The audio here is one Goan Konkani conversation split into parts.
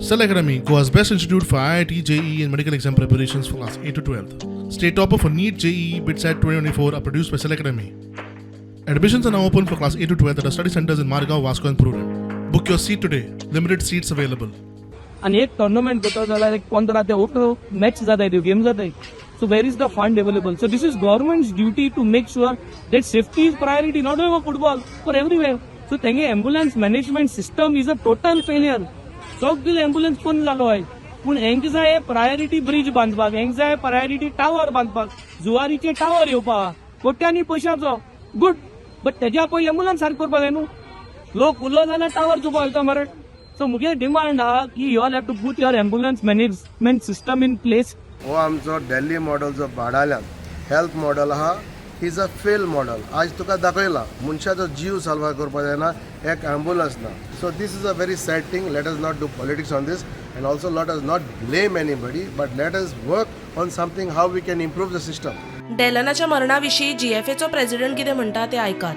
Cell Academy, Goa's best institute for IIT, JEE, and medical exam preparations for class 8 to 12. State topper for NEET, JEE, BITSAT 2024 are produced by Cell Academy. Admissions are now open for class 8 to 12 at our study centers in Margao, Vasco, and Prudent. Book your seat today. Limited seats available. आनी एक टोर्नामेंट करता जाल्यार एक 15 ते 18 मॅच जाताय, त्यो गेम जाताय. So where is the fund available? So this is government duty to make sure that safety is priority, not only for football, for everywhere. So तेंगे ambulance management system is a total failure. सगळे एम्बुलन्स बंद जालो आहे, पूण हेंक जाय प्रायोरिटी ब्रिज बांदपाक, हेंक जाय प्रायोरिटी टावर बांदपाक, जुवारीचे टावर येवपाक कोट्यांनी पयशाचो. गुड, बट तेज्या पयलीं एम्बुलन्स सारकें करपाक जाय न्हू. लोक उरलो जाल्यार टावर चोवपाक वयता मरे. सो मुगे डिमांड आहा की you all have to put your ambulance management system in place. हो आमचो दिल्ली मॉडल जो बाडाल्यान हेल्थ मॉडल आहा, is a fail model. आज तुका दाखयला, मनशाचो जीव साल्वार करपाक जायना, एक ॲम्ब्युलन्स ना. So this is a very sad thing. Let us not do politics on this and also let us not blame anybody, but let us work on something, how we can improve the system. डेलनाच्या मरणाविशीं जीएफएचो प्रेसिडेंट कितें म्हणटा तें आयकात.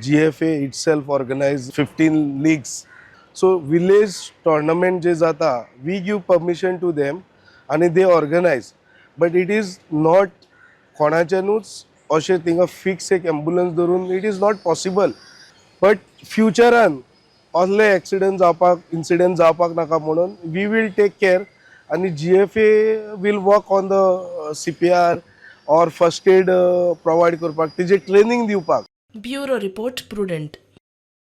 GFA itself organize 15 leagues. So village tournament जे जाता, we give permission to them आनी they organize, but it is not कोणाच्यानूच अशें थिंगा फिक्स एक एम्बुलन्स धरून it is not possible. But फ्युचरान असले एक्सिडंट जावपाक, इन्सिडंट जावपाक नाका म्हणून we will take care आनी GFA will work on the CPR or first aid provide करपाक, तेजें ट्रेनींग दिवपाक. Bureau report, Prudent.